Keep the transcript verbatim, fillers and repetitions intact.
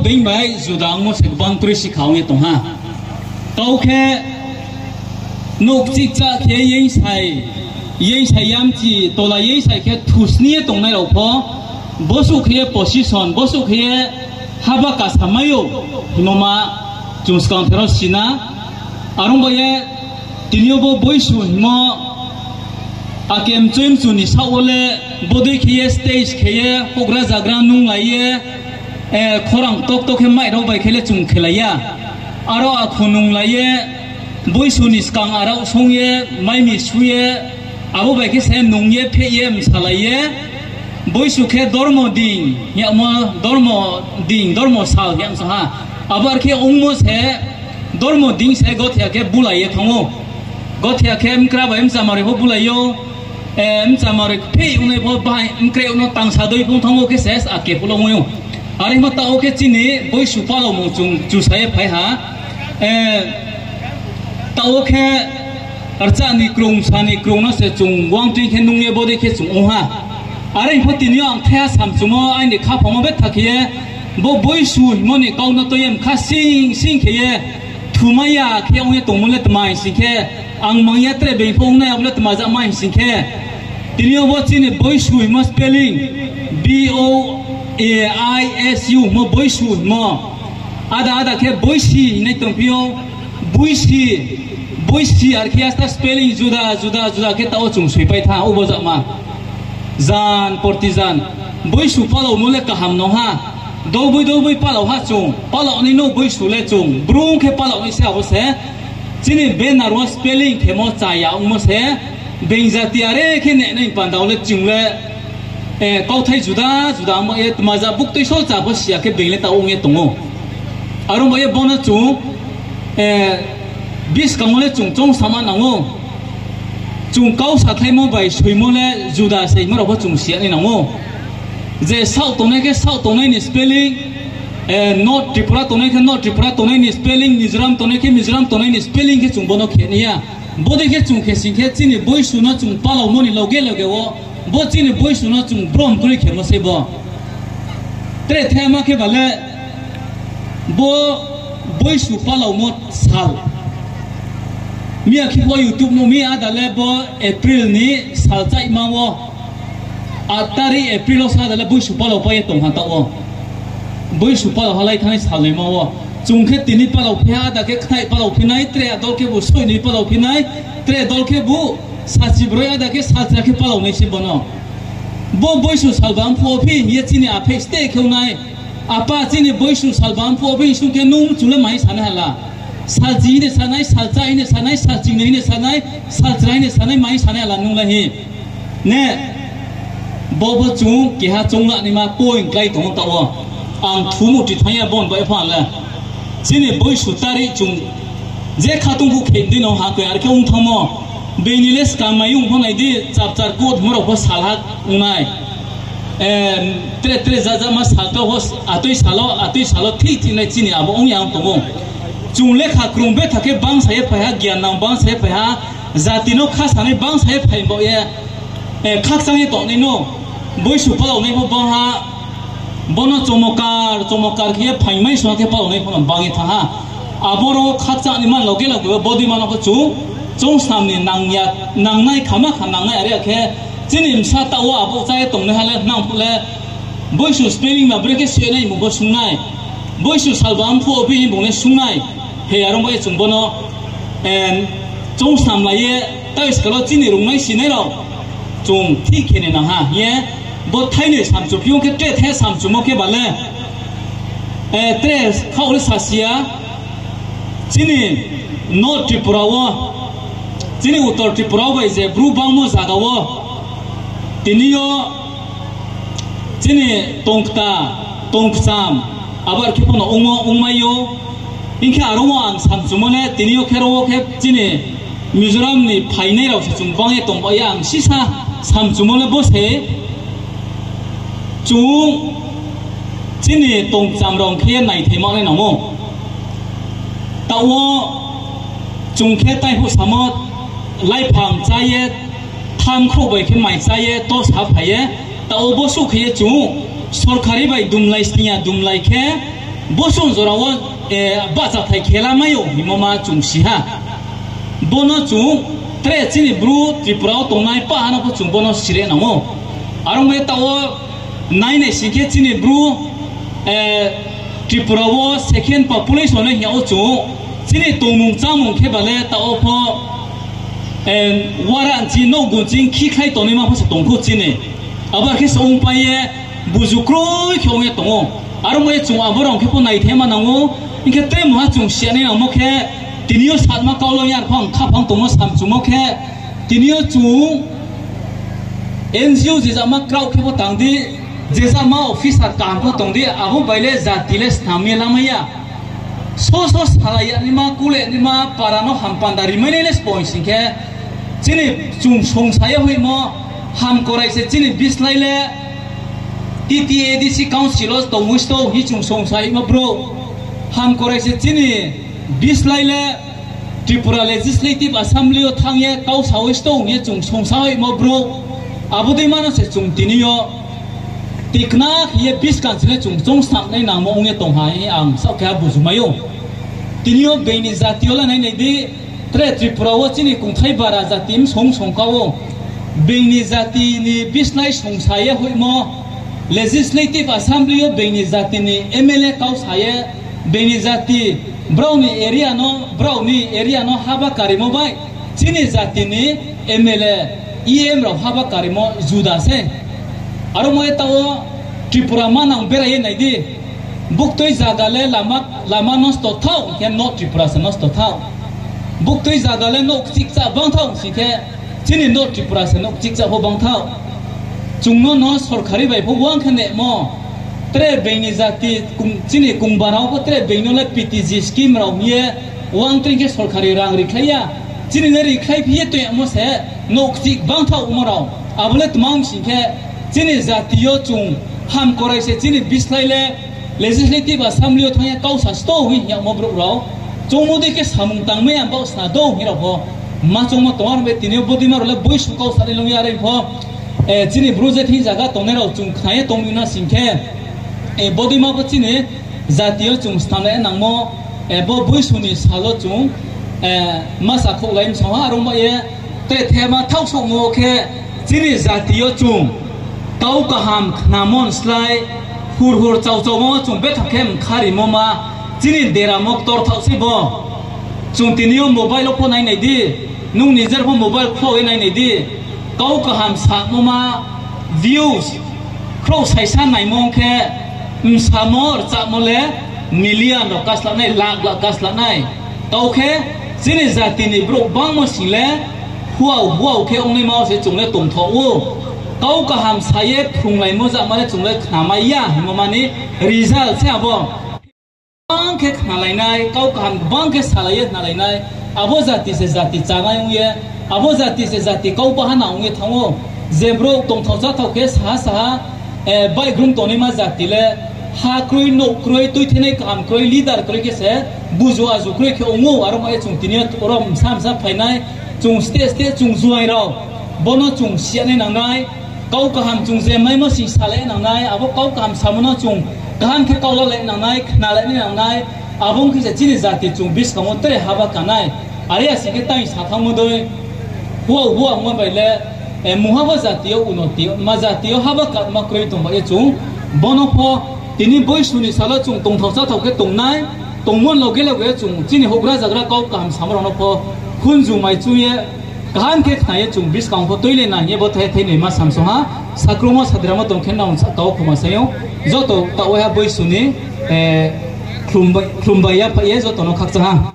being bai juda ongmo se gbang kroi si kha ong ye tong ha. Kau khe nouh kchih kchah khe yengsai, yengsai yamchi tola yengsai khe thusni ye tongnai rao pho, bosuh khe ye position, bosuh khe ye haba kasamai ou, hingmo ma chung skang the ro si na. Are ong bai ye tini yo bo boisu hingmo ake mchoi mchu ni saoh wo le bodei khe ye stage khe ye houhgra zagra nunglai ye, khorang ktokto khe mai rao bai khe le chung khelai ya. Aro akhu nunglai ye, boisu ni skang arao song ye, mai mi su ye, abo bai khe se nung ye, pheh ye, msalai ye, boisu khe dormo ding, yagmo dormo ding, dormo sal hing sa ha. Abo are khe ongmo se, dormo ding se gothia khe bulai ye thanng ou. Gothia khe mkra bai mchamaroi pho bulai ou, mchamaroi kpheh ongnai pho bahai mkrai no tangsa dei phung thanng ou khe se ake phulo ong ou. Are hingmo taoh wo khe chini boisu palaomung chung chusa ye phai ha. Taoh wo khe rcha ni krung, sa ni krung no se chung wang tui khe nung ye bodei khe chung ong ha. Are hing pho tini yo ang thaiha samchumo aini khaphang wo betha khe ye, bo boisu hingmo ni kau no tui ye mkha sing sing khe ye, thumai ya khe ong ye tongmo le tma hing sing khe, ang mang ya tre being pho ongnai abo le tma jama hing sing khe, tini yo bo chini boisu hingmo spelling, B O A I S U hingmo boisu hingmo. Ada ada khe boisi hingnai tongphi ou, boisi, boisi are khe asta spelling juda juda juda khe taoh wo chung soipai tha, ubo jama. Jan porti jan, boisu palaomo le kaham no ha. Dolboi dolboi palao ha chung, palao nai no boisu le chung, brung khe palao nai se abo se. Chini banner wo spelling khemo chaya ongmo se, being jati are khe nenai panda wo le chung le, kauthai juda juda ongmo ye tma ja buktui so cha pho si ya khe being le taoh ong ye tong ou. Are ong bai ye bo no chung, buskang wo le chung choungsama nang ou. Chung kau sathaimo bai soimo le juda se hingmo rao pho chung si ya nai nang ou. Je saoh tongnai khe saoh tongnai ni spelling, North Tripura tongnai khe North Tripura tongnai ni spelling, Mizoram tongnai khe Mizoram tongnai ni spelling khe chung bo no khe nai ya. Bodei khe chung khe sing khe chini boisu no chung palaomo ni loge loge wo, bo chini boisu no chung brom kroi khemo sei bo. Tre thema khe ba le, bo boisu palaomo sal. Miya khe pho YouTube no mi ada le bo April ni sal chaihma wo, aat tarik April wo sa ada le boisu palao pai ye tong ha taoh wo. Boisu palao ha lai thanngnai sal noima wo. Chung khe tini palao phi ha, ada khe khnai palao phi nai, tre adol khebu soih noi palao phi nai, tre dol khebu sachi broi ada khe salchra khe palao nai se bo no. Bo boisu salba mphuh wo phi hing ye chini aphei steh khe ong nai. Apa chini boisu salba mphuh wo phi sung khe nung chung le mai sanai hala. Salchi hing ni sanai, salcha hing ni sanai, salchingnoi hing ni sanai, salchra hing ni sanai, mai sanai hala nung la hi. Ne, bo pho chung keha choung la naima point klái tong ou taoh wo. Ang thumu ti thanng ya bon bai pho ang le. Chini boisu tarik chung je khatungphu khe dei no ha khe are khe ong thanngmo. Being ni le skang mai ong pho nai di, chapchar court hingmo rao pho salha ong nai. Tre tre jajama sal to pho, atoi sal wo, atoi sal wo thik thik nai chini abo ong ya ong tong ou. Chung lekha krung betha khe bangsa ye phai ha, gian nang bangsa ye phai ha, jati no kha sanai bangsa ye phai baoh ye, khakchang ye tongnai no, boisu palao nai pho bang ha, bo no chomokar chomokar khe ye phaingmai song khe palao nai pho no bang ye thanng ha. Aboro khakchang ni man loge loge wo bodei ma no pho chung, chung snam ni nang ya, nangnai khama kha nangnai are ya khe, chini bsa taoh wo abo chá ye tongnai ha le nang phuh le, boisu spelling ba bre khe se nai mung pho sung nai. Boisu salba mphuh wo phi hing bung le sung nai. He are ong bai ye chung bo no, chung snamlai ye, tei skal wo chini rungnai sinai rao chung thik khe ni nang ha hing ye, bo thainoi samchu phi ong khe tre thai samchumo khe ba le, tre khaoh le sasi ya, chini North Tripura wo, chini Uttor Tripura wo bai je Bru bangmo zaga wo, tini yo chini tongkta, tongkcham, abo are khe pho no ongmo ongmai ou. Hing khe aro wo ang samchumo le tini yo khe ro wo khe chini Mizoram ni phainai rao se chung bang ye tong ba ye ang sisa samchumo le bo se chung chini tongkcham rao khe ye naithai ma nai nang ou. Taoh wo chung khe tai phuh samo laiphang chá ye, tham khrouh bai khe mai chá ye, to sa phai ye, taoh wo bosuh khe ye chung sorkari bai dumlai sning ya dumlai khe, Bo song jora wo, eh, bahchathai khela mai ou hingmo ma chung si ha. Bo no chung tre chini Bru Tripura wo tongnai pah ha no pho chung bo no sire nang ou. Are ong ye taoh wo nai nai sing khe chini Bru, eh, Tripura wo second population le hing yag ou chung. Chini tongmung chámung khe ba le taoh wo pho, eh, wara nching, nouh gunching, khikhlai tongnaima pho se tong khou chini. Abo khe se ongpai ye, buzu kroi khe ong ye tong ou. Are ong ye chung abo rao khe pho naithema nang ou. Hing khe tre mungha chung siyanai nangmo khe, tini yo satma kau lo yar phang khaphang tongmo samchumo khe, tini yo chung N G O jezama kraoh khe pho tang di, jezama officer kaham pho tong di, abo bai le jati le snam ye lamai ya. So so salai yanaima, kule naima, para no hampanda rimai nai le sbo sing khe, chini chung songsa ye hoihmo, hamkorai se chini bislái le, T T A D C council wo tongwi sto hi chung songsa ye hoihmo brouh. Hamkorai se chini bislái le, Tripura Legislative Assembly yo thanng ye kau sawi sto hing ye chung songsa hoihmo brouh. Abo dei ma no se chung tini yo tikna khe ye buskang chini chung choungsnamnai nangmo ong ye tong ha hing ang saoh khe ha bujumai ou. Tini yo being ni jati yo le nai nai di, tre Tripura wo chini kongthai bara jati msong song ka ou. Being ni jati ni bislái songsa ye hoihmo, Legislative Assembly yo being ni jati ni M L A kau sa ye, being ni jati, brao ni area no, brao ni area no haba karimo bai, chini jati ni M L A, E M rao haba karimo juda se. Aro mo ye taoh wo Tripura manang berai ye nai di. Buktui zaga le lama, lama nosto thaoh, hing khe North Tripura se nosto thaoh. Buktui zaga le nouh kchikcha bang thaoh, sing khe chini North Tripura se nouh kchikcha pho bang thaoh. Chung no no sorkari bai pho uang khe nemo. Tre being ni jati kung-, chini kungba rao pho tre being no le P T G scheme rao hing ye uang tring khe sorkari rang rikhlai ya. Chini le rikhlai phi ye toimo se nouh kchik bang thaoh omo rao. Abo le tma ong sing khe chini jati yo chung hamkorai se chini bislái le Legislative Assembly yo thanng ye kau sa sto hing hing yagmo brouh rao. Choungmo dei khe samung tangmai ya baoh sna dou hing rao pho. Ma choungmo tong ar be tini yo bodeima rao le boisu kau sa ni lung ya are pho. Eh, chini Bru je thing zaga tongnai rao chung khna ye tong na sing khe, eh, bodeima pho chini jati yo chung snam le nangmo, eh, bo boisu ni sal wo chung, eh, ma sa khouhlai msong ha, aro ma ye tre thema thaoh souhmo khe chini jati yo chung kau kaham khnamo ni slái hur hur chau chaumo chung betha khe mkharimo ma chini deramo ktor thaoh sei bo. Chung tini yo mobile wo pho nai nai di, nung nijer pho mobile khlo ye nai nai di, kau kaham samo ma views khrouh saisa naimo ong khe, msamo rchamo le million rao kasla nai, lakh lakh kasla nai. Tao khe chini jati ni brouh bangmo sing le huau huau khe ongnaima wo se chung le tongthoh ou. Kau kaham sa ye phrunglaimo jama le chung le khnamai ya hingmo ma ni result se abo. Gbang khe khnalai nai, kau kaham gbang khe salai ye khnalai nai, abo jati se jati chánai ong ye, abo jati se jati kau bahana ong ye thanng ou. Je brouh tongthaoh cháthaoh khe saha saha, eh, baihgrum tongnaima jati le, ha kroi, nouh kroi, tuithenai kaham kroi, leader kroi khe se, buzu azu kroi khe ong ou, aro ma ye chung tini yo oro bsa bsa phainai, chung state state chung juaing rao, bo no chung siyanai nangnai, kau kaham chung je maimo sing salai nangnai, abo kau kaham samo no chung kaham khe kaula lai nangnai, khna lai nangnai, abo ong khe se chini jati chung buskang wo tre haba kanai. Are ya sing khe tang sa thanngmo dei, huau huau ongma bai le, eh, mungha bo jati yo unoti, ma jati yo haba kama kroi tong ba ye chung, bo no pho tini boisu ni sal wo chung tongthaoh cháthaoh khe tongnai, tongmo ni loge loge chung chini houhgra zagra kau kaham samo rao no pho hunju mai chu ye, kaham khe khna ye chung buskang pho tuile nang ye bo thai thai noi ma samsong ha, sakrumo sadramo tong khe nang sa tao khoma sai ou, joto taoh waiha boisu ni, eh, khlum bai, khlum bai ya phai ye joto no khakchang ha.